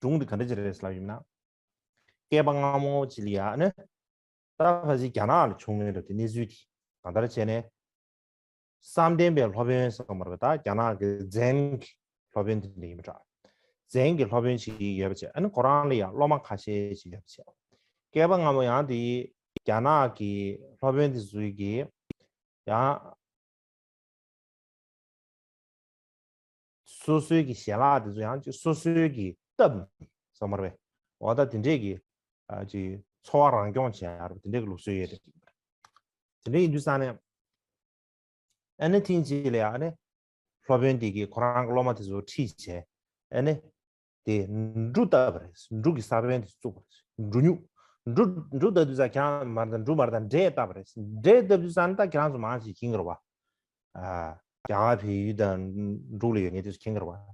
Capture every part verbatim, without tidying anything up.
སྒྲུང་དེ་ག་འདྲ་ཅིག་རེད་ལབ་ཡིན་ན། སྐྱེས་པ་སྔ་མོ་ཅིག་ལ་ཡ་ཨ་ནི། ད་ཕལ་ཆེར་རྒྱ་ནག་ལ་བྱུང་ཡོད་རེད་དེ་གནས་ཚུལ་དེ། གང་ལྟར་བྱས་ནས། བསམ་གཏན་པའི་སློབ་དཔོན་ཟེར་བ་མ་རེད་པ། ད་རྒྱ་ནག་གི་ཛེན་གྱི་སློབ་དཔོན་དེ་འདྲ་ཡིན་པ་འདྲ། ཛེན་གྱི་སློབ་དཔོན་ཞིག་ཡོད་པ་བྱས། ཨ་ནི་ཁོ་རང་ལ་ཡང་སློབ་མ་ཁ་ཤས་ཤིག་ཡོད་པ་བྱས། སྐྱེས་པ་སྔ་མོ་ཡང་དེ་རྒྱ་ནག་གི་སློབ་དཔོན་དེ་ཚོའི་གི་ཡང་སོ་སོའི་གི་ཞལ་ལག་དེ་ཚོ་ཡང་ཅིག་སོ་སོའི་གི་སྟབས་ཟེར་བ་མ་རེད་པས། འོ་ད་དེ་འདྲས་གི་ཨ་ཅིག་འཚོ་བ་རང་སྐྱོང་བྱེད་ཡ་རེད་པ། དེ་འདྲས་གི་ལུགས་སྲོལ་ཡོད་རེད། དེ་འདྲས་ཡིན་དུས་ཙང་ནས། ཨ་ནི་ཐེངས་གཅིག་ལ་ཡ་ཨ་ནི་སློབ་དཔོན་དེ་གིས་ཁོ་རང་གི་སློབ་མ་དེ་ཚོ་ཁྲིད་བྱས། ཨ་ནི་དེ་འབྲུ་བཏབ་པ་རེད། འབྲུ་གི་ས་བོན་དེ་བཙུགས་པ་རེད། འབྲུ་སྨྱུག་འབྲུ་འབྲུ་བཏབ་དུས་ཙང་ཁྱེད་རང་མ་རེད་ད། འབྲུ་མ་རེད་ད། འབྲས་བཏབ་པ་རེད། འབྲས་བཏབ་དུས་ཙང་ནི་ད་ཁྱེད་རང་ཚོ་མང་ཆེ་མཁྱེན་གྱི་རེད་པ། ཨ། རྒྱ་གར་བལ་ཡུལ་དང་འབྲུག་ལ་ཡོད་མཁན་དེ་ཚོ་མཁྱེན་གྱི་རེད་པ།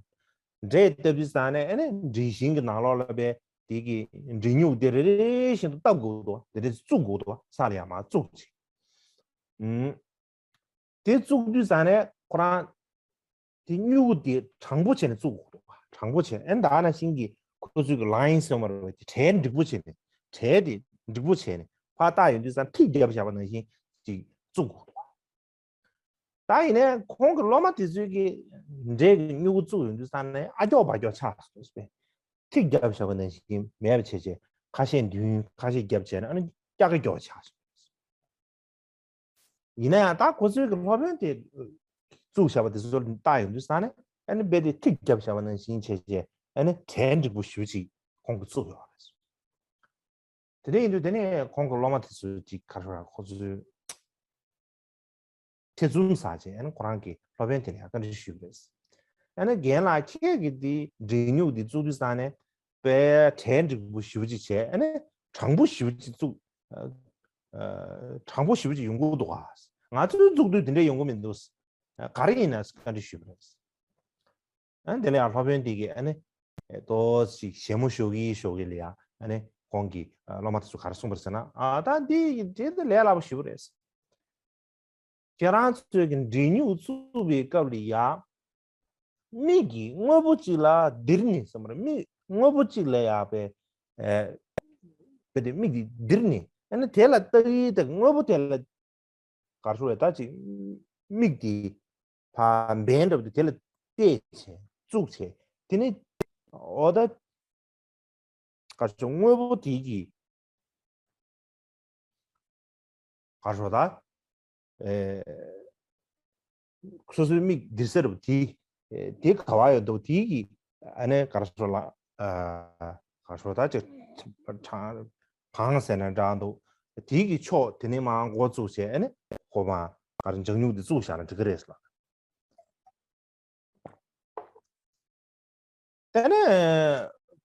འབྲས་བཏབ་དུས་ཙང་ནས་ཨ་ནི་འབྲས་ཞིང་གི་ནང་ལོགས་ལ་པའི་དེ་གི་འབྲས་སྨྱུག་དེ་རེ་རེ་བཞིན་དུ་བཏབ་དགོས་འདུག་དེ་རེ་བཙུགས་དགོས་འདུག་ས་ལ་ཡར་མར་བཙུགས་བྱས། ཨུམ། དེ་བཙུགས་དུས་ཙང་ནས་ཁོ་རང་དེ་སྨྱུག་གུ་དེ་དྲང་པོ་བྱས་ནས་བཙུགས་དགོས་འདུག་དྲང་པོ་བྱས་ནས། ཨ་ནི་ད་ནང་བཞིན་གྱི་ཁོ་ཚོའི་གི་ལའིན་ཟེར་བ་མ་རེད་པ། དེ་གྲལ་འགྲིག་པོ་བྱས་ནས། གྲལ་དེ་འགྲིག་པོ་བྱས་ནས་ཕར་བཏགས་ཡོང་དུས་ཙང་ཐིག་བརྒྱབ་བཞག་པ་ནང་བཞིན་ཅིག་བཙུགས་དགོས་འདུག་ད་ཡིན་ནའི་ཁོང་གི་སློབ་མ་དེ་ཚོའི་གི་འབྲས་ཀྱི་སྨྱུ་གུ་བཙུགས་ཡོང་དུས་ཙང་ནས་ཨ་ཀྱོག་པ་ཀྱོག་ཆགས་སོང་ཟེར། ཐིག་བརྒྱབ་བཞག་པ་ནང་བཞིན་མེད་པ་བྱས་བྱས། ཁ་ཤས་མདུན་ཁ་ཤས་རྒྱབ་བྱས་ནས་ཨ་ནི་སྐྱ་ཀ་ཀྱོག་ཆགས་སོང་། ཡིན་ན་ཡང་ད་ཁོ་ཚོའི་གི་སློབ་དཔོན་དེ་བཙུགས་བཞག་པ་དེ་ཚོ་ལ་བལྟ་ཡོང་དུས་ཙང་ནས་ཨ་ནི་རྦད་དེ་ཐིག་བརྒྱབ་བཞག་པ་ནང་བཞིན་བྱས་བྱས་ཨ་ནི་གྲལ་འགྲིག་པོ་ཞེ་པོ་ཅིག་ཁོང་གིས་བཙུགས་ཡོད་རེད། དེ་འདྲ་ཡིན་དུས་དེ་ནས་ཁོང་གི་སློབ་མ་དེ་ཚོས་ཅིག་ག་རེ་ཟེར། ཁོ་ཚོས་ཐེ་ཚོམ་ཟ་བྱས་ཨ་ནི་ཁོ་རང་གི་སློབ་དཔོན་དེ་ལ་ཡང་བཀའ་འདྲི་ཞུས་པ་རེད། ཨ་ནི་རྒན་ལགས་ཁྱེད་ཀྱིས་འདི་འབྲས་སྨྱུག་འདི་བཙུགས་དུས་ཙང་ནས་དཔེ་གྲལ་འགྲིག་པོ་ཞེ་པོ་ཅིག་བྱས། ཨ་ནི་དྲང་པོ་ཞེ་པོ་ཅིག་བཙུགས། ཨ། ཨ། དྲང་པོ་ཞེ་པོ་ཅིག་ཡོང་གི་འདུག་ག་ང་ཚོའི་བཙུགས་དུས་དེ་འདྲ་ཡོང་གི་མི་འདུག་ག་རེ་ཡིན་ན་བཀའ་འདྲི་ཞུས་པ་རེད། ཨ་ནི་དེ་ལ་ཡང་སློབ་དཔོན་དེ་གིས་ཨ་ནི་ཏོག་ཙམ་ཞིབ་མོ་ཞུ་གི་ཞུ་གི་ལ་ཡ་ཨ་ནི་ཁོང་གིས་ཨ་སློབ་མ་དེ་ཚོ་ག་རེ་གསུངས་པ་རེད་ཟེར་ན། ཨ་ད་འདི་འདི་འདི་ལས་སླ་པོ་ཞེ་པོ་རེད། ཁྱེད་རང་ཚོས་ཀྱི་འབྲས་སྨྱུག་བཙུགས་པའི་སྐབས་ལ་ཡ། མིག་གིས་དངོས་པོ་གཅིག་ལ་ལྡིར་ནས་ཟེར་བ་རེད། མིག་དངོས་པོ་གཅིག་ལ་ཡ་པའི་ཨེ་པའི་དེ་མིག་གིས་ལྡིར་ནས་ཨ་ནི་དེ་ལ་ལྟ་གི་ལྟ་གི་དངོས་པོ་དེ་ལ་ག་རེ་ཟེར་རེད། ད་ཅིག་མིག་དེ་ཕར་འབེན་འདྲ་པོ་དེ་དེ་ལ་གཏད་བྱས་བཙུགས་བྱས། དེ་ནི་འོ་ད་ག་རེ་ཟེར། དངོས་པོ་དེ་གི་ག་རེ་ཟེར་ད། ཨེ། སོ་སོའི་མིག་ལྡིར་ས་རེད་པ། དེ་དེ་ག་བ་ཡོད་འདུག་དེ་གི་ཨ་ནི་ག་རེ་ཟེར་ལ། ཨ། ག་རེ་ཟེར་ད་ཅིག་གང་ཟེར་ན་འདྲ་འདུག་དེ་གི་ཕྱོགས་དེ་ནས་མར་འགོ་བཙུགས་བྱས་ཨ་ནི་ཁོ་མར་ག་རེ་ལྗང་སྨྱུག་དེ་བཙུགས་བཞག་ན་འགྲིག་གི་རེད་ལ། དེ་ནས་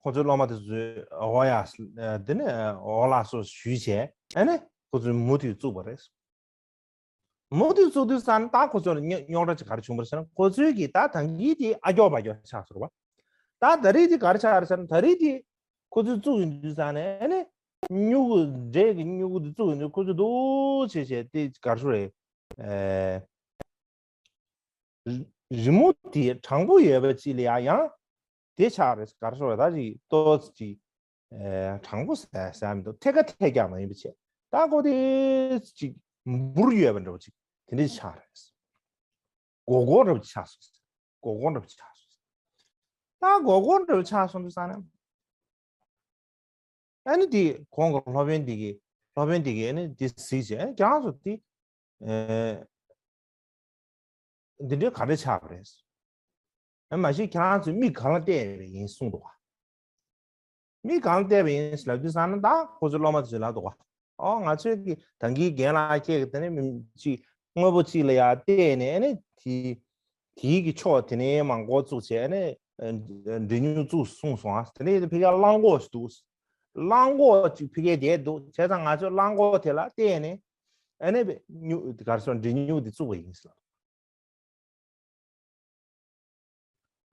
ཁོ་ཚོའི་སློབ་མ་དེ་ཚོས་འོ་ཡ། དེ་ནས་འོ་ལགས་སོ་ཞུས་བྱས་ཨ་ནི་ཁོ་ཚོས་མུ་མཐུད་བཙུགས་པ་རེད། མུ་མཐུད་བཙུགས་དུས་ཙང་ད་ཁོ་ཚོར་རྙོག་རྙོག་དྲ་ཅིག་ག་རེ་བྱུང་བ་རེད་ཟེར་ན། ཁོ་ཚོའི་གི་ད་ད་གིན་དེ་ཨ་ཀྱོག་པ་ཀྱོག་ཆགས་སོང་བ། ད་ད་རེས་དེ་ག་རེ་ཆགས་རེད་ཟེར་ན། ད་རེས་དེ་ཁོ་ཚོས་བཙུགས་ཡོང་དུས་ཙང་ནས་ཨ་ནི་སྨྱུ་གུ་འབྲས་ཀྱི་སྨྱུ་གུ་དེ་བཙུགས་ཡོང་དུས་ཁོ་ཚོས་འདུག་བྱས་བྱས་དེ་ག་རེ་ཟེར་རེད། ཨེ། རི་རི་མོ་དེ་དྲང་པོ་ཡོད་པ་ཅིག་ལ་ཡང་ཡང་དེ་ཆགས་རེད། ག་རེ་ཟེར་བ། ད་ཅིག་ཏོག་ཙམ་ཅིག་ཨེ། དྲང་པོ་ཟེར་ཟེར་མི་འདུག་ཐད་ཀ་ཐད་ཀྱག་མ་ཡིན་པ་བྱས། ད་ཁོ་དེ་ཅིག་འབུར་ཡོད་པ་འདྲ་པོ་ཅིག་དེ་འདྲ་ཆགས་རེད། སྒོར་སྒོར་འདྲ་པོ་ཆགས་སོང་། སྒོར་སྒོར་འདྲ་པོ་ཆགས་སོང་། ད་སྒོར་སྒོར་འདྲ་པོ་ཆགས་སོང་དུས་ཙང་ནས། ཨ་ནི་དེ་ཁོང་གི་སློབ་དཔོན་དེ་གིས་སློབ་དཔོན་དེ་གིས་ཨ་ནི་དེ་གཟིགས་བྱས། ཨ་ནི་ཁྱེད་རང་ཚོ་དེ་ཨེ། འདི་འདྲའི་ག་འདྲ་ཆགས་པ་རེད། ཨ་མ་གཞི་ཁྱེད་རང་ཚོས་མིག་གང་ལ་བལྟས་པ་ཡིན་གསུངས་འདུག་ག་མིག་གང་ལ་བལྟས་པ་ཡིན་ལབ་དུས་ཙང་ནས་ད་ཁོ་ཚོའི་སློབ་མ་ཚོས་ལབ་འདུག་ག་ཨོ་ང་ཚོས་ཀྱི་ད་གིན་རྒན་ལགས་ཁྱེད་ཀྱི་དེ་ནས་མི་ཅིག་དངོས་པོ་གཅིག་ལ་ཡར་བལྟས་ནས་ཨ་ནི་དེ་དེའི་གི་ཕྱོགས་དེ་ནས་མར་འགོ་བཙུགས་བྱས་ཨ་ནི་འབྲས་སྨྱུག་བཙུགས་གསུངས་སོང་། ཨ་དེ་ནས་ཕ་གིར་གླང་གོག་ཞིག་འདུག་གླང་གོག་ཅིག་ཕ་གིར་བསྡད་འདུག་བྱས་ཙང་ང་ཚོས་གླང་གོག་དེ་ལ་བལྟས་ནས་ཨ་ནི་སྨྱུག་ག་རེ་ཟེར། འབྲས་སྨྱུག་དེ་བཙུགས་པ་ཡིན་ཟེར།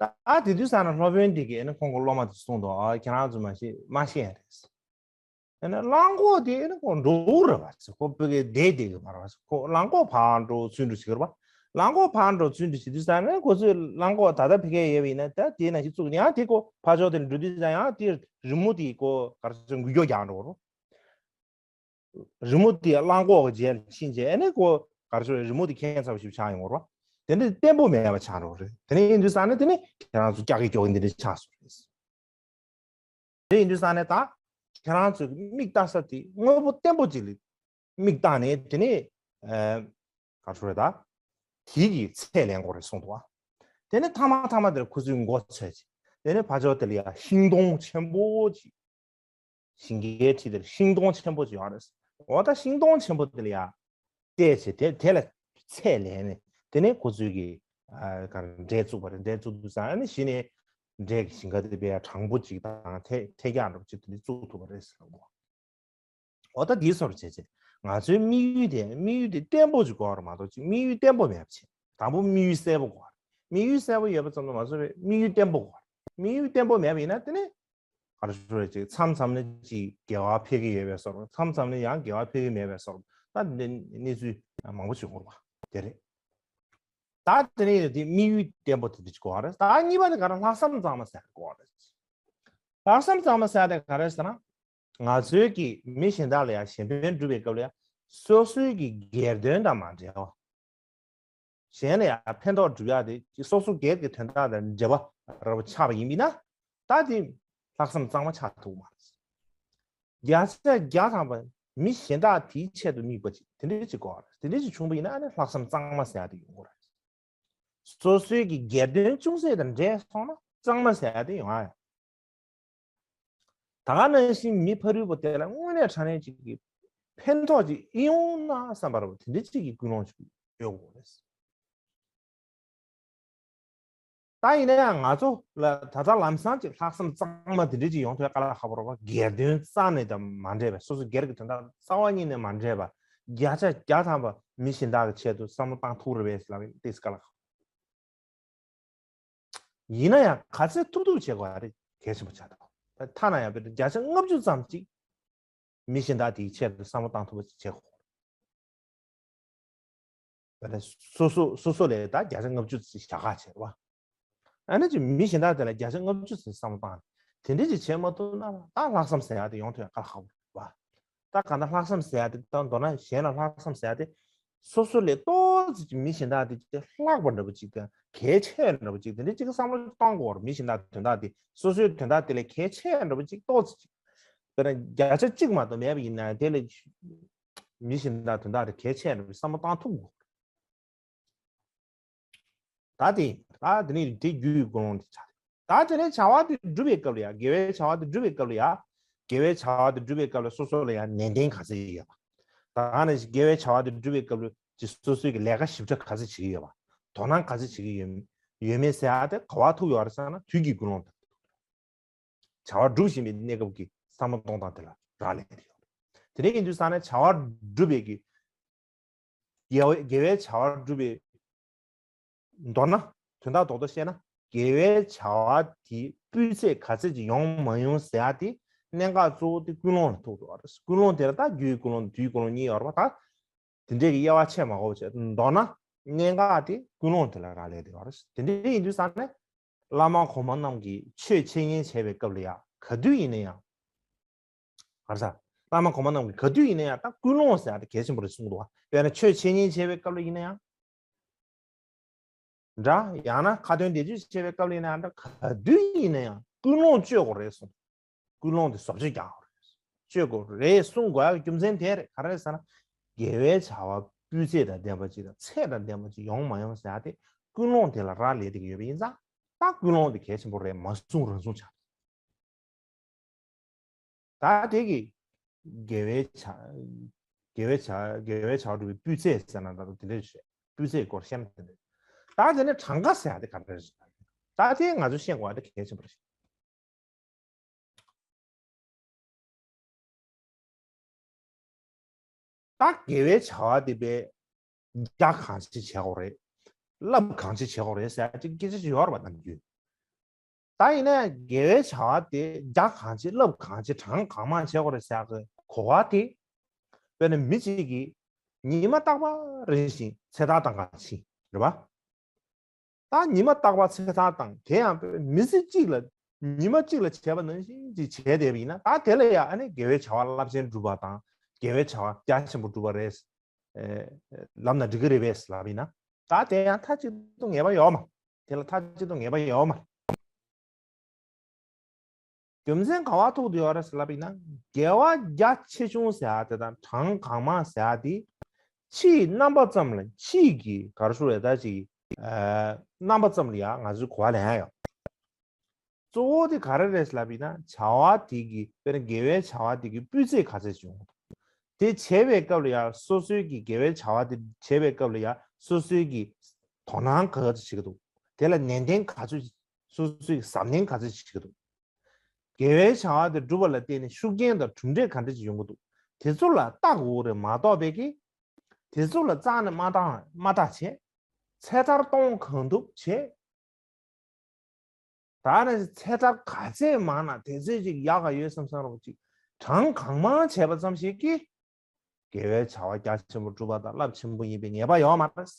ད་དེ་དུས་ཙང་ནས་སློབ་དཔོན་དེ་གིས་ཨ་ནི་ཁོང་གི་སློབ་མ་དེ་གསུངས་འདུག་ཨ་ཁྱེད་རང་ཚོ་མ་ཤེས་མ་ཤེས་རེད། ཨ་ནི་གླང་གོག་དེ་ཨ་ནི་ཁོ་འབྲོག་རེད་པ་ཟེར། ཁོ་ཕ་གིར་བསྡད་བསྡད་ཀྱི་མ་རེད་པ་ཟེར། ཁོ་གླང་གོག་ཕར་འགྲོ་ཚུར་འགྲོ་བྱེད་ཀྱི་རེད་པ། རླངས་འཁོར་ཕར་འགྲོ་ཚུར་འགྲོ་བྱེད་དུས་ཙང་ནས་ཁོ་ཚོས་རླངས་འཁོར་ད་ལྟ་ཕ་གིར་ཡོད་པ་ཡིན་ན་ད་དེའི་ནང་བཞིན་བཙུགས་ཡང་དེ་ཁོ་ཕར་ཕྱོགས་དེ་ལ་འགྲོ་དུས་ཙང་ཡང་དེ་རི་མོ་དེ་ཁོ་ག་རེ་ཟེར་འགུལ་སྐྱོད་རྒྱག་འགྲོ་རོ། རི་མོ་དེ་རླངས་འཁོར་གྱི་རྗེས་ལ་ཕྱིན་རྗེས་ཨ་ནི་ཁོ་ག་རེ་ཟེར་རི་མོ་དེ་ཁྱད་མཚར་བ་ཞིག་ཆགས་ཡོང་བ་རེད་བ། དེ་འདྲ་བརྟན་པོ་མེད་པ་ཆགས་འགྲོ་རེད། དེ་ནས་ཡིན་དུས་ཙང་ནས་དེ་ནི་ཁྱེད་རང་ཚོ་སྐྱག་གི་སྐྱོག་གི་འདི་འདྲ་ཆགས་སོང་རེད། དེ་ཡིན་དུས་ཙང་ནས་ད་ཁྱེད་རང་ཚོའི་མིག་ལྟ་ས་དེ་དངོས་པོ་བརྟན་པོ་ཅིག་ལ་མིག་བལྟས་ནས་དེ་ནས་ཨ་ག་རེ་ཟེར་ད་དེ་གི་ཚད་ལེན་དགོས་རེད་གསུངས་འདུག་བ། དེ་ནས་མཐའ་མ་མཐའ་མ་དེར་ཁོ་ཚོའི་མགོ་ཚོས་ཅིག་དེ་ནས་ཕར་ཕྱོགས་དེ་ལ་ཡ་ཤིང་སྡོང་ཆེན་པོ་ཅིག་ཞིང་ཁའི་འཁྲིས་དེར་ཤིང་སྡོང་ཆེན་པོ་ཅིག་ཡོད་རེད། འོ་ད་ཤིང་སྡོང་ཆེན་པོ་དེ་ལ་ཡ་བལྟས་བྱས་དེ་དེ་ལ་ཚད་ལེན་ནས་དེ་ནས་ཁོ་ཚོས་ཀྱི་ཨ་ག་རེ་འབྲས་བཙུགས་པ་རེད། འབྲས་བཙུགས་དུས་ཙང་ཨ་ནི་གཞི་ནས་འབྲས་ཀྱི་ཞིང་ཁ་དེ་དཔེ་ཡ་གྲང་པོ་ཅིག་དང་ཐལ་ཐལ་རྒྱག་འདྲ་པོ་ཅིག་དེ་འདྲ་བཙུགས་ཐུབ་པ་རེད་ཟེར་གོ། འོ་ད་འདིའི་སོར་བྱས་བྱས་ང་ཚོའི་དམིགས་ཡུལ་དེ་དམིགས་ཡུལ་དེ་བརྟན་པོ་ཅིག་དགོས་རེད་མ་གཏོགས་ཅིག་དམིགས་ཡུལ་བརྟན་པོ་མེད་པ་བྱས། དང་པོ་དམིགས་ཡུལ་གསལ་པོ་དགོས་རེད། དམིགས་ཡུལ་གསལ་པོ་ཡོད་པ་ཙམ་དུ་མ་ཟད་པའི་དམིགས་ཡུལ་བརྟན་པོ་དགོས་རེད། དམིགས་ཡུལ་བརྟན་པོ་མེད་པ་ཡིན་ན་དེ་ནི་ག་རེ་ཞུ་རེད། ཅིག་མཚམས་མཚམས་ནས་ཅིག་དགེ་བ་འཕེལ་གྱི་ཡོད་པའི་བཟོ་འདྲ། མཚམས་མཚམས་ནས་ཡང་དགེ་བ་འཕེལ་གྱི་མེད་པའི་བཟོ་འདྲ། ད་འདི་གནས་ཚུལ་མང་པོ་ཞིག་འོང་བ་དེ་རེད། ད་དེ་ནས་དེ་དམིགས་ཡུལ་བརྟན་པོ་དེ་འདྲ་ཅིག་དགོས་རེད། ད་གཉིས་པ་དེ་ག་རེ། ལྷག་བསམ་གཙང་མ་ཟེར་དགོས་རེད། ལྷག་བསམ་གཙང་མ་ཟེར་དེ་ག་རེ་ཟེར་ན། ང་ཚོའི་གི་མི་གཞན་དག་ལ་ཡང་གཞན་ཕན་སྒྲུབ་པའི་སྐབས་ལ་ཡང་སོ་སོའི་གི་སྒེར་དོན་དང་མ་འབྲེལ་བ། གཞན་ལ་ཡང་ཕན་ཐོགས་སྒྲུབ་ཡག་དེ་སོ་སོ་སྒེར་གྱི་དོན་དག་དང་འབྲེལ་བ་ར་བ་ཆགས་པ་ཡིན་པས་ན་ད་དེ་ལྷག་བསམ་གཙང་མ་ཆགས་ཐུབ་མ་རེད། བརྒྱ་ཆ་བརྒྱ་ཐམ་པ་མི་གཞན་དག་དེའི་ཆེད་དུ་དམིགས་པ་ཅིག་དེ་འདྲ་ཅིག་དགོས་རེད། དེ་འདྲ་ཅིག་བྱུང་བ་ཡིན་ན་ཨ་ནི་ལྷག་བསམ་གཙང་མ་ཟེར་ཡག་དེ་ཡོང་གི་རེད། སོ་སོའི་གི་སྒེར་དོན་ཅུང་ཟད་དང་འབྲེལ་སོང་ན་གཙང་མ་ཟེར་ཡག་དེ་ཡོང་ཨ་ཡ། ད་ག་ནང་བཞིན་མི་ཕ་རོལ་པོ་དེ་ལ་དངོས་གནས་དྲང་གནས་ཅིག་གི་ཕན་ཐོགས་ཅིག་ཨེ་ཡོང་ན་བསམ་པ་རེད་པ། དེ་འདྲ་ཅིག་གི་ཀུན་སློང་ཅིག་ཡོད་དགོས་རེད། ད་ཡིན་ན་ཡང་ང་ཚོ་ལ་ད་ལྟ་ལམ་སང་ཅིག་ལྷག་བསམ་གཙང་མ་དེ་འདྲ་ཅིག་ཡོང་ཐུབ་ཡ་དཀའ་ལས་ཁག་པོ་རེད་པ། སྒེར་དོན་རྩ་ནས་དང་མ་འབྲེལ་བའི་སོ་སོ་སྒེར་གྱི་དོན་དག་རྩ་བ་ཉིད་ནས་མ་འབྲེལ་བ་བརྒྱ་ཆ་བརྒྱ་ཐམ་པ་མི་གཞན་དག་གི་ཆེད་དུ་བསམ་བློ་བཏང་ཐུབ་རེད་པས་ལབ་ཡིན་ཏོག་ཙམ་དཀའ་ལས་ཁག་ཡིན་ན་ཡང་ག་ཚད་ཐུབ་ཐུབ་བྱེད་དགོས་ཡ་དེ་གལ་ཆེན་པོ་ཆགས་འདུག་ཐ་ན་ཡང་བརྒྱ་ཆ་ལྔ་བཅུ་ཙམ་ཅིག་མི་གཞན་དག་དེའི་ཆེད་དུ་བསམ་བློ་བཏང་ཐུབ་པ་ཅིག་བྱེད་དགོས། སོ་སོ་སོ་སོ་ལས་ད་བརྒྱ་ཆ་ལྔ་བཅུ་ཅིག་བྱ་དགའ་བྱེད་རོགས། ཨ་ནི་ཅིག་མི་གཞན་དག་དེ་ལ་བརྒྱ་ཆ་ལྔ་བཅུ་ཙམ་བསམ་བློ་བཏང་ནས་དེ་འདྲ་ཅིག་བྱེད་མ་ཐུབ་ན་ད་ལྷག་བསམ་ཟེར་ཡ་དེ་ཡོང་ཐུབ་ཡ་དཀའ་ལས་ཁག་པོ་རེད་པ། ད་གང་ལྟར་ལྷག་བསམ་ཟེར་ཡ་དེ་ད་མདོར་ན་གཞན་ལ་ལྷག་བསམ་ཟེར་ཡ་དེ་སོ་སོ་ལས་ཏོག་ཙམ་ཅིག་མི་གཞན་དག་དེ་ཅིག་ལྷག་པ་འདྲ་པོ་ཅིག་དང་གལ་ཆེ་འདྲ་པོ་ཅིག་དེ་འདྲ་ཅིག་བསམ་བློ་གཏོང་དགོས་རེད། མི་གཞན་དག་དོན་དག་དེ་སོ་སོའི་དོན་དག་དེ་ལས་གལ་ཆེ་འདྲ་པོ་ཅིག་ཏོག་ཙམ་ཅིག་དཔེར་ན་བརྒྱ་ཆ་གཅིག་མ་གཏོགས་མེད་པ་ཡིན་ན་དེ་ལས་མི་གཞན་དག་དོན་དག་དེ་གལ་ཆེ་འདྲ་པོ་བསམ་བློ་བཏང་ཐུབ་དགོས། ད་དེ་ད་དེ་ནས་དེ་རྒྱུ་ཡི་ཀུན་སློང་དེ་ཆགས། ད་དེ་ནས་བྱ་བ་དེ་སྒྲུབ་པའི་སྐབས་ལ་ཡང་དགེ་བའི་བྱ་བ་དེ་སྒྲུབ་པའི་སྐབས་ལ་ཡང་དགེ་བའི་བྱ་བ་དེ་སྒྲུབ་པའི་སྐབས་ལ་སོ་སོ་ལ་ཡང་ནན་ཏན་ག་ཚད་ཡོད་པ། ད་ག་ནང་བཞིན་དགེ་བའི་བྱ་བ་དེ་སྒྲུབ་པའི་སྐབས་ལ་ཅིག་སོ་སོའི་གི་ལས་ཀ་ཞིབ་ཕྲ་ག་ཚད་བྱེད་ཀྱི་ཡོད་པ། དོ་སྣང་ག་ཚད་བྱེད་ཀྱི་ཡོད་ཡོད་མེད་ཟེར་ཡ་དེ་ག་བ་ཐུག་ཡོད་རེད་ཟེར་ན་དུས་ཀྱི་ཀུན་སློང་དང་། བྱ་བ་སྒྲུབ་བཞིན་པའི་གནས་སྐབས་ཀྱི་བསམ་བློ་གཏོང་སྟངས་དེ་ལ་རག་ལས་ཏེ་ཡོད་རེད། དེ་འདྲ་ཡིན་དུས་ཙང་ནས་བྱ་བ་སྒྲུབ་པའི་གི་དགེ་བའི་དགེ་བའི་བྱ་བ་སྒྲུབ་པའི་མདོར་ན་དོན་དག་རྡོག་རྡོག་བཤད་ན་དགེ་བའི་བྱ་བ་དེའི་སྤུས་ཚད་ག་ཚད་ཅིག་ཡོང་མ་ཡོང་ཟེར་ཡ་དེ་གནད་འགག་གཙོ་བོ་དེ་ཀུན་སློང་ལ་ཐུག་འགྲོ་བ་རེད། ཀུན་སློང་དེ་ལ་ད་རྒྱུའི་ཀུན་སློང་དུས་ཀུན་སློང་གཉིས་ཡོད་རེད་པ། ད་དེ་འདྲའི་གི་དབྱེ་བ་ཕྱེ་མ་དགོས་པ་བྱས་མདོར་ན་གནད་འགག་དེ་ཀུན་སློང་དེ་ལ་རག་ལས་ཏེ་ཡོད་རེད། དེ་འདྲ་ཡིན་དུས་ཙང་ནས་བླ་མ་གོང་མ་རྣམས་ཀྱིས་ཆོས་འཆད་ཉན་བྱས་པའི་སྐབས་ལ་ཡང་ག་དུས་ཡིན་ན་ཡང་། ག་རེ་ཟ། བླ་མ་གོང་མ་རྣམས་ཀྱིས་ག་དུས་ཡིན་ན་ཡང་ད་ཀུན་སློང་ཟེར་ཡ་དེ་གལ་ཆེན་པོ་རེད་གསུངས་འདུག་བ། དཔེར་ན་ཆོས་འཆད་ཉན་བྱས་པའི་སྐབས་ལ་ཡིན་ན་ཡང་འདྲ། ཡང་ན་ཁ་ཏོན་འདས་མཆོད་བྱས་པའི་སྐབས་ལ་ཡིན་ན་ཡང་འདྲ། ག་དུས་ཡིན་ན་ཡང་ཀུན་སློང་བཅོས་དགོས་རེད་གསུངས། ཀུན་སློང་དེ་བཟོ་བཅོས་རྒྱག་དགོས་རེད། བཅོས་དགོས་རེད་གསུང་དགོས་ཡག་རྒྱུ་མཚན་དེ་རེད། ག་རེ་རེད་ཟེར་ན། དགེ་བའི་བྱ་བ་སྤུས་ཚད་དང་ལྡན་པ་ཅིག་དང་ཚད་དང་ལྡན་པ་ཅིག་ཡོང་མ་ཡོང་ཟེར་ཡ་དེ་ཀུན་སློང་དེ་ལ་རག་ལས་བསྡད་ཀྱི་ཡོད་པ་ཡིན་ཙང་། ད་ཀུན་སློང་དེ་གལ་ཆེན་པོ་རེད། མ་བཟུང་རང་བཟུང་བྱ། ད་དེ་གི་དགེ་བའི་བྱ། དགེ་བའི་བྱ། དགེ་བའི་བྱ་བ་སྒྲུབ་པའི་སྤུས་ཚད་ཟེར་ན་ད་དེ་འདྲ་ཞིག་སྤུས་ཚད་སྐོར་བཤད་ན་དེ་འདྲ། ད་དེ་ནས་གྲངས་ཀ་ཟེར་ཡ་དེ་ག་འདྲ་རེད། ད་དེ་ང་ཚོས་ཤེས་དགོས་པ་དེ་གལ་ཆེན་པོ་རེད། ད་དགེ་བའི་བྱ་བ་དེ་དཔེ་རྒྱ་གང་ཆེ་བྱེད་དགོས་རེད། རླབས་གང་ཆེ་བྱེད་དགོས་རེད་ཟེར་ཡ་ཅིག་སྐད་ཆ་ཅིག་ཡོད་རེད་པ་ནམ་རྒྱུན། ད་ཡིན་ན་དགེ་བའི་བྱ་བ་དེ་རྒྱ་གང་ཆེ་རླབས་གང་ཆེ་གྲངས་གང་མང་བྱེད་དགོས་རེད་ཟེར་ཡག་གི་གོ་བ་དེ། དཔེར་ན་མི་གཅིག་གིས་ཉི་མ་རྟག་པར་རིམ་བཞིན་ཚེ་ཐར་བཏང་ག་ཕྱིན། རེད་པ། ད་ཉི་མ་རྟག་པ་ཚེ་ཐར་དང་དེ་ཡང་མི་ཚེ་གཅིག་ལ་ཉི་མ་གཅིག་ལ་བྱས་པ་ནང་བཞིན་ཅིག་བྱས་བསྡད་པ་ཡིན་ན། ད་དེ་ལ་ཡང་ཨ་ནི་དགེ་བའི་བྱ་བ་རླབས་ཆེན་སྒྲུབ་པ་དང་དགེ་བའི་བྱ་བ་རྒྱ་ཆེན་པོ་སྒྲུབ་པ་རེད། ཨེ། ལབ་ན་འགྲིག་གི་རེད་པས་ལབ་ཡིན་ན། ད་དེ་ཡང་མཐའ་གཅིག་ཏུ་ངེས་པ་ཡོད་མ། དེ་ལ་མཐའ་གཅིག་ཏུ་ངེས་པ་ཡོད་མ། རྒྱུ་མཚན་ག་བ་ཐུག་ཏུ་ཡོད་རེད་ཟེར་ལབ་པ་ཡིན་ན། དགེ་བ་རྒྱ་ཆེ་ཆུང་ཟེར་ཡ་དེ་དང་གྲངས་གང་མང་ཟེར་ཡ་དེ། ཕྱིའི་རྣམ་པ་ཙམ་ལ་ཕྱིའི་གི་ག་རེ་ཞུ་རེད། ད་ཅིག་ཨ། རྣམ་པ་ཙམ་ལ་ཡ་ང་ཚོས་གོ་བ་ལེན་ཡ་ཡོད། གཙོ་བོ་དེ་ག་རེ་རེད་ལབ་ཡིན་ན། བྱ་བ་དེ་གི་དཔེར་ན་དགེ་བའི་བྱ་བ་དེ་གི་སྤུས་ཚད་ག་ཚད་ཅིག་ཡོང་གི་འདུག་དེ་བྱེད་པའི་སྐབས་ལ་ཡ་སོ་སོའི་གི་དགེ་བའི་བྱ་བ་དེ་བྱེད་པའི་སྐབས་ལ་ཡ་སོ་སོའི་གི་དོ་སྣང་ག་ཚོད་བྱེད་ཀྱི་འདུག་དེ་ལ་ནན་ཏན་ག་ཚོད། སོ་སོའི་གི་གཟབ་ནན་ག་ཚོད་བྱེད་ཀྱི་འདུག་དགེ་བའི་བྱ་བ་དེ་སྒྲུབ་པ་ལ་བརྟེན་ནས་ཤུགས་རྐྱེན་དང་གྲུབ་འབྲས་ག་འདྲ་ཅིག་ཡོང་གི་འདུག་དེ་ཚོ་ལ་བལྟ་དགོས་རེད་མ་གཏོགས་པའི་གི། དེ་ཚོ་ལ་རྩ་ནས་མ་བལྟ་མ་བལྟ་བྱས། ཚེ་ཐར་གཏོང་གང་ཐུབ་བྱས། ད་ནི་ཚེ་ཐར་ག་ཚད་མང་ན་དེ་ཚད་ཅིག་ཡག་ག་ཡོད་བསམ་བསམ་རོགས་ཅིག་གྲངས་གང་མང་བྱས་པ་ཙམ་ཞིག་གིས་དགེ་བའི་བྱ་བ་རྒྱ་ཆེན་པོ་སྒྲུབ་པ་དང་རླབས་ཆེན་པོ་ཡིན་པའི་ངེས་པ་ཡོད་མ་རེད།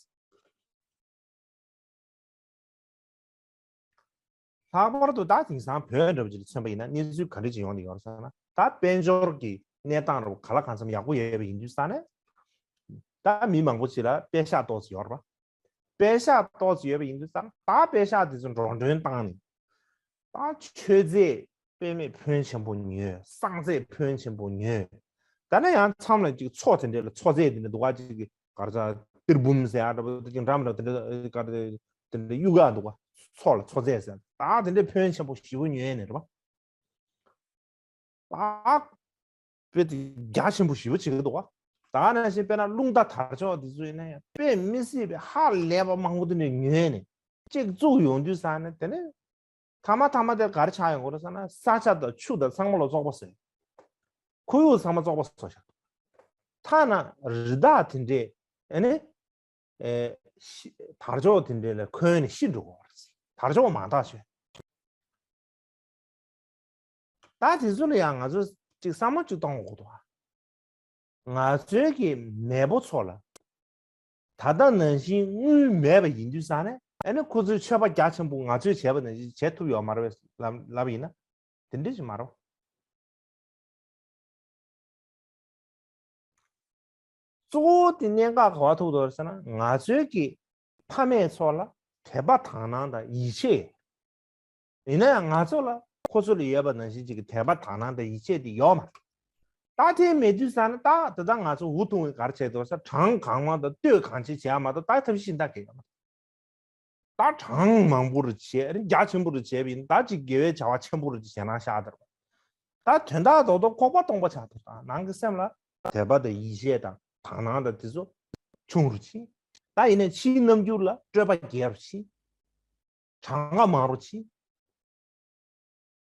ལྷག་པར་དུ་ད་དེང་སང་བོད་འདྲ་པོ་ཅིག་ལ་མཚོན་པ་ཡིན་ན་གནས་ཚུལ་ག་འདྲ་ཅིག་ཡོང་གི་ཡོད་རེད་ཟེར་ན། ད་དཔལ་འབྱོར་གྱི་གནས་སྟངས་འདྲ་པོ་ག་ལ་གང་འཚམ་ཡག་པོ་ཡོད་པ་ཡིན་དུས་ཙང་ནས། ད་མི་མང་པོ་ཅིག་ལ་པད་ཤག་ཏོག་ཙམ་ཡོད་རེད་པ། པད་ཤག་ཏོག་ཙམ་ཡོད་པ་ཡིན་དུས་ཙང་ད་པད་ཤག་དེ་ཚོ་འགྲོ་གྲོན་བཏང་ནས། ད་མཆོད་རྫས་དཔེ་མེད་ཕོན་ཆེན་པོ་ཉོས། བསང་རྫས་ཕོན་ཆེན་པོ་ཉོས། ད་ནི་ཡང་མཚམས་ལ་ཅིག་མཚོ་དེ་འདྲ་ལ་མཚོ་རྫས་དེ་འདྲ་འདུག་ག་ཅིག་གི་ག་རེ་ཟ། ཏིར་འབུམ་ཟེར་ཡ་འདྲ་པོ་དེ་ཅིག་འགྲམ་ལ་དེ་འདྲ་ག་རེ་དེ་འདྲ་གཡུག་ག་འདུག་ག་མཚོ་ལ་མཚོ་རྫས་ཟེར། ད་དེ་འདྲ་ཕོན་ཆེན་པོ་ཞེ་པོ་ཉོས་ནས་རེད་པ། ད་དཔེ་དེ་རྒྱ་ཆེན་པོ་ཞེ་པོ་བྱེད་ཀྱི་འདུག་ག་ད་ནང་བཞིན་དཔེར་ན་རླུང་རྟ་དར་ལྕོག་དེ་ཚོ་ཡིན་ན་ཡང་དཔེ་མི་སྲིད་པའི་ཧ་ལས་པ་མང་པོ་དེ་འདྲ་ཉོས་ནས་གཅིག་བཙུགས་ཡོང་དུས་ཙང་ནས། དེ་ནས་ཐ་མ་ཐ་མ་དེ་ག་རེ་ཆགས་ཡོང་གི་རེད་ཟེར་ན། ས་ཆ་དང་ཆུ་དང་ཚང་མ་ལ་བཙོག་པ་བཟོས། ཁོར་ཡུག་ཚང་མ་བཙོག་པ་བཟོས་བཞག་ཐ་ན་རི་དྭགས་དེ་འདྲས་ཨ་ནི་ཨེ་ཤི་དར་ལྕོག་དེ་འདྲས་ལ་འཁོན་ནས་ཤི་འགྲོ་གི་རེད། དར་ལྕོག་མང་དག་བྱས། ད་དེ་ཚོ་ལ་ཡང་ང་ཚོས་ཅིག་བསམ་བློ་ཅིག་གཏོང་དགོས་འདུག་ང་ཚོའི་གི་མེས་པོ་ཚོ་ལ་ད་ལྟ་ནང་བཞིན་དངུལ་མེད་པ་ཡིན་དུས་ཙང་ནས། ཨ་ནི་ཁོ་ཚོས་མཆོད་པ་རྒྱ་ཆེན་པོ་ང་ཚོས་བྱས་པ་ནང་བཞིན་བྱེད་ཐུབ་ཡོད་མ་རེད་པས་ལབ་ལབ་ཡིན་ན། དེ་འདྲ་ཞིག་མ་རེད། གཙོ་བོ་དེ་གནད་འགག་ག་པར་ཐུག་འདུག་ཟེར་ན། ང་ཚོའི་གི་ཕ་མེས་ཚོ་ལ་དད་པ་དག་སྣང་དང་ཡིད་ཆེས། ཡིན་ན་ཡང་ང་ཚོ་ལ་ཁོ་ཚོ་ལ་ཡོད་པ་ནང་བཞིན་ཅིག་གི་དད་པ་དག་སྣང་དང་ཡིད་ཆེས་དེ་ཡོད་མ་རེད། ད་དེ་མེད་དུས་ཙང་ནས་ད་དེ་ད་ང་ཚོ་འུ་ཐུང་བའི་ག་རེ་བྱས་འདུག་ཟེར། གྲངས་གང་མང་དང་བསྟོད་གང་ཆེ་བྱས་མ་གཏོགས་ད་ཐབས་ཤེས་གཞན་དག་གང་ཡང་ཡོད་མ་རེད། ད་གྲངས་མང་པོ་རུ་བྱས། རྒྱ་ཆེན་པོ་རུ་བྱས་པ་ཡིན་ན། ད་ཅིག་དགེ་བའི་བྱ་བ་ཆེན་པོ་རུ་ཅིག་བྱས་ན་ཤག་དེར། ད་དོན་དག་རྡོག་རྡོག་ཁོག་པ་སྟོང་པ་ཆགས་འདུག་ད་ནང་གི་སེམས་ལ་དད་པ་དང་ཡིད་ཆེས་དང་དག་སྣང་དང་དེ་ཚོ་ཆུང་རུ་ཕྱིན། ད་ཡིན་ནའི་ཕྱིའི་རྣམ་འགྱུར་ལ་སྤྲོས་པ་རྒྱས་རུ་ཕྱིན། གྲངས་ཀ་མང་རུ་ཕྱིན།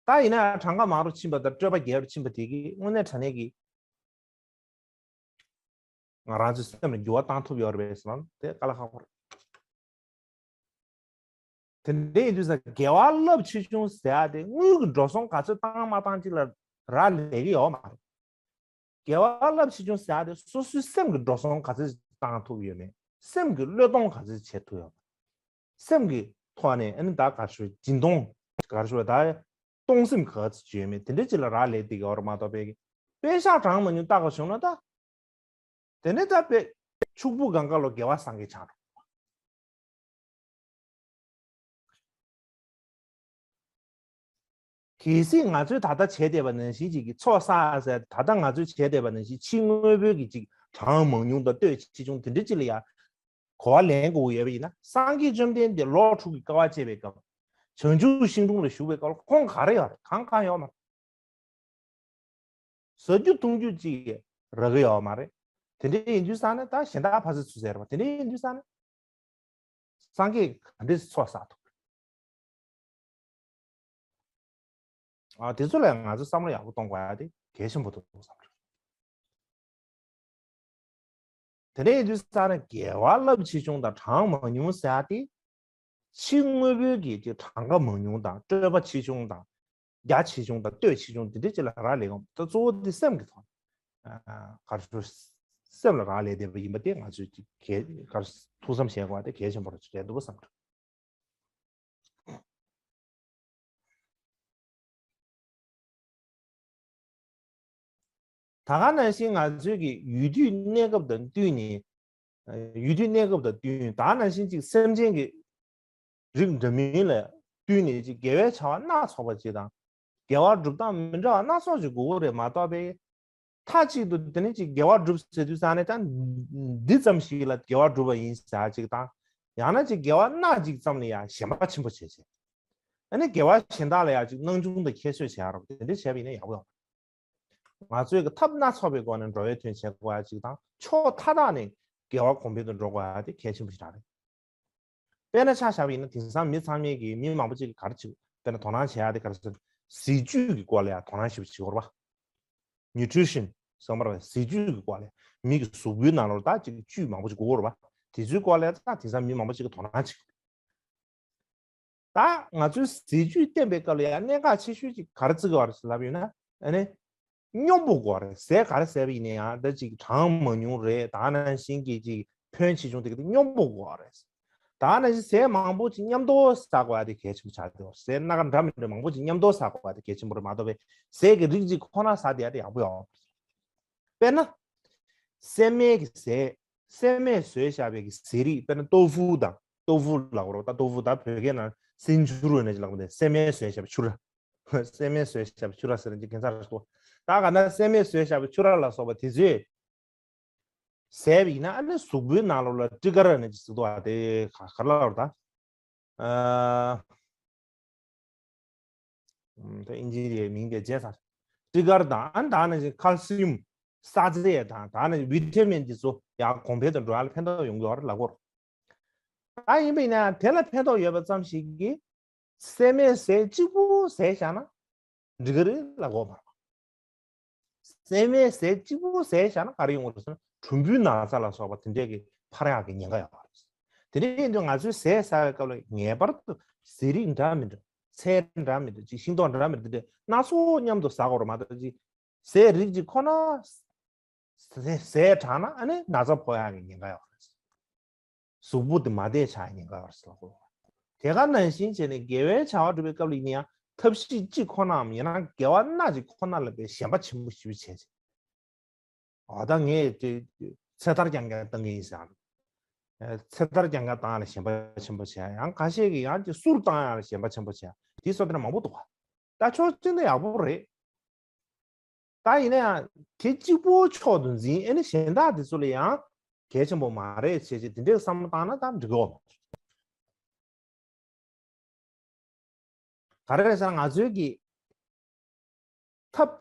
ད་ཡིན་ན་གྲངས་ཀ་མང་རུ་ཕྱིན་པ་དང་སྤྲོས་པ་རྒྱས་རུ་ཕྱིན་པ་དེ་གིས་དངོས་གནས་དྲང་གནས་ཀྱི་ང་རང་ཚོའི་སེམས་ལ་འགྱུར་བ་བཏང་ཐུབ་ཡོད་རེད་པས་ཟེར་ན། དེ་དཀའ་ལས་ཁག་པོ་རེད། དེ་འདྲ་ཡིན་དུས་ཙང་དགེ་བ་རླབས་ཆེ་ཆུང་ཟེར་ཡ་དེ་དངུལ་གྱི་འགྲོ་སོང་ག་ཚོད་བཏང་མ་བཏང་ཅིག་ལ་རག་ལས་ཀྱི་ཡོད་མ་རེད། དགེ་བ་རླབས་ཆེ་ཆུང་ཟེར་ཡ་དེ་སོ་སོའི་སེམས་ཀྱི་འགྲོ་སོང་ག་ཚོད་བཏང་ཐུབ་ཡོད་མེད། སེམས་ཀྱི་བློས་གཏོང་ག་ཚོད་བྱེད་ཐུབ་ཡོད་མེད། སེམས་ཀྱི་ཐོག་ནས་ཨ་ནི་ད་ག་ཞུ་སྦྱིན་གཏོང་ག་ཞུ་ད་གཏོང་སེམས་ག་ཚོད་ཡོད་མེད། དེ་འདྲ་ཅིག་ལ་རག་ལས་བསྡད་ཀྱི་ཡོད་རེད་མ་གཏོགས། པའི་པད་ཤག་གྲངས་མང་ཉུང་བལྟ་དགོས་བྱུང་ན་ད། དེ་ནས་ད་དཔེ་ཕྱུག་པོ་གང་ག་ལོ་དགེ་བ་བསགས་མཁན་ཆགས་འགྲོ། གལ་སྲིད་ང་ཚོས་ད་ལྟ་བྱས་བསྡད་པ་ནང་བཞིན་ཅིག་གི་ཚོགས་བསགས་ཟེར། ད་ལྟ་ང་ཚོས་བྱས་བསྡད་པ་ནང་བཞིན་ཕྱི་དངོས་པོའི་གི་ཅིག་གྲངས་མང་ཉུང་དང་བསྟོད་ཆེ་ཆུང་དེ་འདྲ་ཅིག་ལ་ཡ་གོ་བ་ལེན་དགོས་ཡོད་པ་ཡིན་ན། སངས་རྒྱས་བཅོམ་ལྡན་འདས་ལོ་དྲུག་གི་དཀའ་བ་སྤྱད་པའི་སྐབས། བྱང་ཆུབ་ཤིང་དྲུང་ལ་བཞུགས་པའི་སྐབས་ལ་ཁོང་ག་རེ་ཡོད་རེད། གང་གང་ཡོད་མ་རེད། ཟ་རྒྱུ་འཐུང་རྒྱུ་ཅིག་རག་གི་ཡོད་མ་རེད། དེ་འདྲ་ཡིན་དུས་ཙང་ནས་ད་གཞན་དག་ཕ་ཚོད་ཚུད་ཟེར་བ་དེ་འདྲ་ཡིན་དུས་ཙང་ནས། སངས་རྒྱས་ག་འདྲས་ཚོགས་བསགས་ཐུབ། ཨ། དེ་ཚོ་ལ་ང་ཚོ་བསམ་བློ་ཡག་པོ་གཏོང་དགོས་ཡ་དེ་གལ་ཆེན་པོ་འདུག་བསམ་རེད། དེ་འདྲ་ཡིན་དུས་ཙང་ནས་དགེ་བ་རླབས་ཆེ་ཆུང་དང་གྲངས་མང་ཉུང་ཟེར་ཡ་དེ། ཕྱི་དངོས་པོའི་གི་དེ་གྲངས་ཀ་མང་ཉུང་དང་སྤྲོས་པ་ཆེ་ཆུང་དང་། རྒྱ་ཆེ་ཆུང་དང་བསྟོད་ཆེ་ཆུང་དེ་འདྲ་ཅིག་ལ་རག་ལས་ཀྱི་ཡོད་མ་རེད། ད་གཙོ་བོ་དེ་སེམས་ཀྱི་ཐོག་ནས། ཨ། ག་རེ་ཞུ། སེམས་ལ་རག་ལས་བསྡད་པ་ཡིན་པ་དེ་ང་ཚོས་ཀྱི་གལ་ག་ཐུགས་བསམ་བཞེས་དགོས་པ་དེ་གལ་ཆེན་པོ་རེད་འདུག་བསམ་འདུག་ད་ག་ནང་བཞིན་ང་ཚོའི་གི་ཡུལ་དུས་གནས་སྐབས་དང་བསྟུན་ནས། ཡུལ་དུས་གནས་སྐབས་དང་བསྟུན་ད་ག་ནང་བཞིན་ཅིག་སེམས་ཅན་གྱི་རིགས་འདྲ་མིན་ལ་བསྟུན་ནས་ཅིག་དགེ་བའི་བྱ་བ་སྣ་ཚོགས་པ་ཅིག་དང་། དགེ་བ་སྒྲུབ་སྟངས་མི་འདྲ་བ་སྣ་ཚོགས་ཅིག་དགོས་ཀྱི་རེད་མ་གཏོགས་པའི། མཐའ་གཅིག་ཏུ་དེ་ནི་ཅིག་དགེ་བ་སྒྲུབ་ཟེར་དུས་ཙང་ནས་ད་འདི་ཙམ་ཞིག་ལ་དགེ་བ་སྒྲུབ་པ་ཡིན་ཟེར་ཅིག་དང་། ཡང་ན་ཅིག་དགེ་བ་སྣ་གཅིག་ཙམ་ལ་ཡང་ཞེན་པ་ཆེན་པོ་བྱེད་བྱེད། ཨ་ནི་དགེ་བ་གཞན་དག་ལ་ཡང་ཅིག་སྣང་ཆུང་དང་ཁྱད་གསོད་བྱེད་ཡ་རོགས་དེ་འདྲ་བྱས་པ་ཡིན་ན་ཡག་པོ་ཡོང་། ང་ཚོས་ཀྱི་ཐབས་སྣ་ཚོགས་པའི་སྒོ་ནས་འགྲོ་བའི་དོན་བྱེད་དགོས་ཡ་ཅིག་དང་ཕྱོགས་མཐའ་དག་ནས་དགེ་བ་གོང་འཕེལ་དུ་འགྲོ་དགོས་ཡ་དེ་གལ་ཆེན་པོ་ཞིག་རེད། དཔེར་ན་ཆ་བཞག་པ་ཡིན་ན་དེང་སང་མི་ཚང་མས་ཀྱི་མི་མང་པོ་ཅིག་གིས་ག་རེ་བྱེད་དཔེར་ན་དོ་སྣང་བྱེད་ཡ་དེ་ག་རེ་ཟེར་ཟས་བཅུད་ཀྱི་སྐོར་ལ་ཡང་དོ་སྣང་ཞིབ་བྱེད་དགོས་རེད་པ། nutrition ཟེར་བ་རེད་ཟས་བཅུད་ཀྱི་སྐོར་ལ་མི་གི་གཟུགས་པོའི་ནང་ལོགས་ད་ཅིག་བཅུད་མང་པོ་ཅིག་དགོས་རེད་པ། དེ་ཚོའི་སྐོར་ལ་ད་དེང་སང་མི་མང་པོ་ཅིག་གིས་དོ་སྣང་བྱེད་ཀྱི་ད་ང་ཚོའི་ཟས་བཅུད་བསྟེན་པའི་སྐབས་ལ་ཡང་གནད་འགག་ཆེ་ཤོས་ཅིག་ག་རེ་བརྩི་དགོས་རེད་ཟེར་ལབ་ཡོད་ན། ཨ་ནི། སྙོམས་པོ་དགོས་རེད། ཟས་ག་རེ་ཟས་པ་ཡིན་ན་ཡང་ད་ཅིག་གྲངས་མང་ཉུང་རེད། ད་ནང་བཞིན་གྱི་ཅིག་ཕོན་ཆེ་ཆུང་དེ་ག་དེ་སྙོམས་པོ་དགོས་རེད། ད་ནང་བཞིན་ཟས་མང་པོ་ཅིག་མཉམ་དུ་ཟ་དགོས་ཡ་དེ་གལ་ཆེན་པོ་ཆགས་ཀྱི་འདུག་ཟས་སྣ་ཁ་འདྲ་མི་འདྲ་མང་པོ་ཅིག་མཉམ་དུ་ཟ་དགོས་ཡ་དེ་གལ་ཆེན་པོ་རེད་མ་གཏོགས་པའི་ཟས་ཀྱི་རིགས་གཅིག་ཁོ་ན་ཟ་བསྡད་ཡ་དེ་ཡག་པོ་ཡོད་མ་རེད། དཔེར་ན། སྲན་མའི་གི་ཟས། སྲན་མས་བཟོས་བཞག་པའི་གི་ཟས་རིགས་དཔེར་ན་ཏོ་ཧྥུ་དང་ཏོ་ཧྥུ་ལབ་དགོས་རེད་ད། ཏོ་ཧྥུ་ད་བོད་སྐད་ནང་སྲན་ཆུར་ཡོད་ན་ཅིག་ལབ་དགོས་འདུག་སྲན་མས་བཟོས་བཞག་པའི་ཆུར། སྲན་མས་བཟོས་བཞག་པའི་ཆུ་ར་ཟེར་ན་ཅིག་ཁྱད་མཚར་རེད་འདུག་ད་ག་ན་སྲན་མས་བཟོས་བཞག་པའི་ཆུ་ར་ལ་སོགས་པ་དེ་ཚོས་ཟས་པ་ཡིན་ན་ཨ་ནི་གཟུགས་པོའི་ནང་ལོགས་ལ་ཊི་གར་ནི་ཅིག་ཟེར་འདུག་ཨ། དེ་ག་ག་རེ་ལབ་རེད་ད། ཨ། ཨམ། ད་ཨིན་ཇི་ཡི་མིང་དེ་བརྗེད་ཚར། ཊི་གར་དང་ཨ་ནི་ད་ནི་ཁལ་སིའམ་ས་རྫས་དང་ད་ནི་ཝི་ཊ་མིན་དེ་ཚོ་ཡང་གོང་འཕེལ་དུ་འགྲོ་ཡ་ལ་ཕན་ཐོགས་ཡོང་གི་ཡོད་རེད་ལབ་དགོས་རེད། ད་ཡིན་པ་ཡིན་ན་དེ་ལ་ཕན་ཐོགས་ཡོད་པ་ཙམ་ཞིག་གིས། སྲན་མའི་ཟས་གཅིག་པུ་ཟས་བཞག་ན་འགྲིག་གི་རེད་ལབ་དགོས་མ་རེད། སྲན་མའི་ཟས་གཅིག་པུ་ཟས་བཞག་ན་ག་རེ་ཡོང་གི་རེད་ཟེར་ན་གྲུམ་བུའི་ན་ཚ་ལ་སོགས་པ་དེ་འདྲས་ཀྱི་འཕར་ཡག་གི་ཉེན་ཁ་ཡོད་པ་རེད། དེ་འདྲ་ཡིན་དུས་ང་ཚོས་ཟས་ཟ་བའི་སྐབས་ལ་ངེས་པར་དུ་ཟས་རིགས་འདྲ་མི་འདྲ། ཚལ་འདྲ་མི་འདྲ་ཅིག་ཤིང་ཏོག་འདྲ་མི་འདྲ་དེ་འདྲས་སྣ་ཚོགས་མཉམ་དུ་ཟ་དགོས་རེད་མ་གཏོགས་ཅིག་ཟས་རིགས་གཅིག་ཁོ་ན་ཟས་ཟས་དྲགས་ན་ཨ་ནི་ན་ཚ་ཕོག་ཡག་གི་ཉེན་ཁ་ཡོད་པ་རེད། གཟུགས་པོ་དེ་མ་བདེ་ཆགས་ཉེན་ཁ་ཡོད་རེད་ཟེར་ལབ་དགོས། དེ་ག་ནང་བཞིན་བྱས་ནས་དགེ་བའི་བྱ་བ་སྒྲུབ་པའི་སྐབས་ལ་ཡིན་ན་ཡང་ཐབས་ཤེས་གཅིག་ཁོ་ནའམ་ཡང་ན་དགེ་བ་སྣ་གཅིག་ཁོ་ན་ལ་དཔེ་ཞེན་པ་ཆེན་པོ་ཞེ་པོ་བྱས་བྱས། འོ་ད་ངས་དེ་ཚེ་ཐར་རྐྱང་རྐྱང་བཏང་གི་ཡིན་ཟེར། ཚེ་ཐར་རྐྱང་རྐྱང་བཏང་ལ་ཞེན་པ་ཆེན་པོ་བྱས། ཡང་ཁ་ཤས་ཀྱིས་ཡང་དེ་གསུར་བཏང་ཡག་ལ་ཞེན་པ་ཆེན་པོ་བྱས། དེ་སོགས་དེ་འདྲ་མང་པོ་འདུག་ག་ད་ཕྱོགས་གཅིག་ནས་ཡག་པོ་རེད། ད་ཡིན་ན་ཡང་དེ་གཅིག་པོ་མཆོག་ཏུ་འཛིན། ཨེ་ནི་གཞན་དག་དེ་ཚོ་ལ་ཡང་གལ་ཆེན་པོ་མ་རེད་བྱས་བྱས་དེ་འདྲའི་བསམ་བློ་བཏང་ན་ད་འགྲིག་གི་ཡོད་མ་རེད། ག་རེ་རེད་ཟེར་ན་ང་ཚོའི་གི་ཐབས་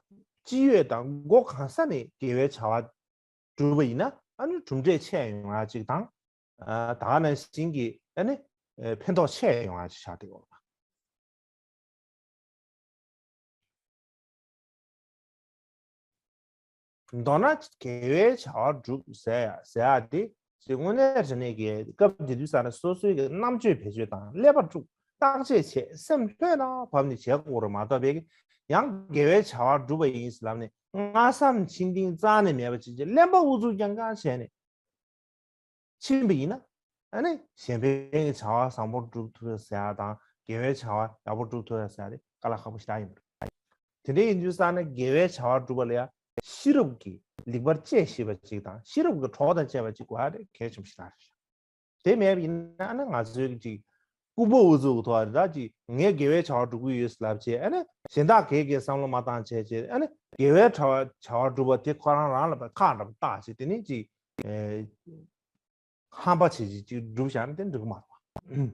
ཅི་ཡོད་དང་སྒོ་གང་ས་ནས་དགེ་བའི་བྱ་བ་སྒྲུབ་པ་ཡིན་ན་ཨ་ནི་གྲུབ་འབྲས་ཆེ་ཡོང་ཡ་གཅིག་དང་། ཨ། ད་ག་ནང་བཞིན་གྱི་ཨ་ནི་ཕན་ཐོགས་ཆེ་ཡོང་ཡ་གཅིག་ཆགས་བསྡད་ཡོད་རེད། མདོར་ན་དགེ་བའི་བྱ་བ་སྒྲུབ་ཟེར་ཡ་ཟེར་ཡ་དེ་ཅིག་དངོས་གནས་དྲང་གནས་ཀྱི་སྐབས་དེ་དུས་ཙ་ན་སོ་སོའི་གི་རྣམ་དཔྱོད་བེད་སྤྱོད་དང་ཀླད་པ་དཀྲུག་བརྟག་དཔྱད་བྱས་སེམས་ལྷོད་ལ་བབས་ནས་བྱེད་དགོས་རེད་མ་གཏོགས་པའི་ཡང་དགེ་བའི་བྱ་བ་སྒྲུབ་པ་ཡིན་ཟེར་ལབ་ནས་སྔ་བསམ་ཕྱི་འདིང་རྩ་ནས་མེད་པ་ཅིག་གླེན་པ་ཨུ་ཚུགས་རྐྱང་རྐྱང་བྱས་ནས། ཕྱིན་པ་ཡིན་ན། ཨ་ནི་གཞན་ཕན་གྱི་བྱ་བ་བཟང་པོ་སྒྲུབ་ཐུབ་ཡ་ཟེར་ཡ་དང་དགེ་བའི་བྱ་བ་ཡག་པོ་སྒྲུབ་ཐུབ་ཡ་ཟེར་ཡ་དེ་དཀའ་ལས་ཁག་པོ་ཞེ་དྲག་ཡིན་པ་རེད། དེ་འདྲ་ཡིན་དུས་ཙང་ནས་དགེ་བའི་བྱ་བ་སྒྲུབ་པ་ལ་ཡ་ཤེས་རབ་ཀྱིས་ལེགས་པར་དཔྱད་ཤེས་པ་ཅིག་དང་ཤེས་རབ་ཀྱི་གྲོགས་དང་བཅས་པ་ཅིག་དགོས་ཡ་དེ་གལ་ཆེན་པོ་ཞེ་དྲག་རེད། དེ་མེད་པ་ཡིན་ན་ཨ་ནི་ང་ཚོའི་ཅིག་ལྐུགས་པ་ཨུ་ཚུགས་ཐོག་རེ་ད་ཅིག་ངས་དགེ་བའི་བྱ་བ་སྒྲུབ་ཀྱི་ཡོད་ལབ་བྱས་ཨ་ནི་གཞན་དག་གས་གས་བསམ་བློ་མ་བཏང་བྱས་བྱས་ཨ་ནི་དགེ་བའི་བྱ་བ་བྱ་བ་སྒྲུབ་པ་དེ་ཁོ་རང་རང་ལ་ཁག་འདྲ་པོ་བཏགས་བྱས་དེ་ནི་ཅིག་ཨེ། ཧམ་པ་བྱེད་ཅིག་ཅིག་སྒྲུབ་བཞག་ན་དེ་འགྲིག་གི་མ་རེད་པ།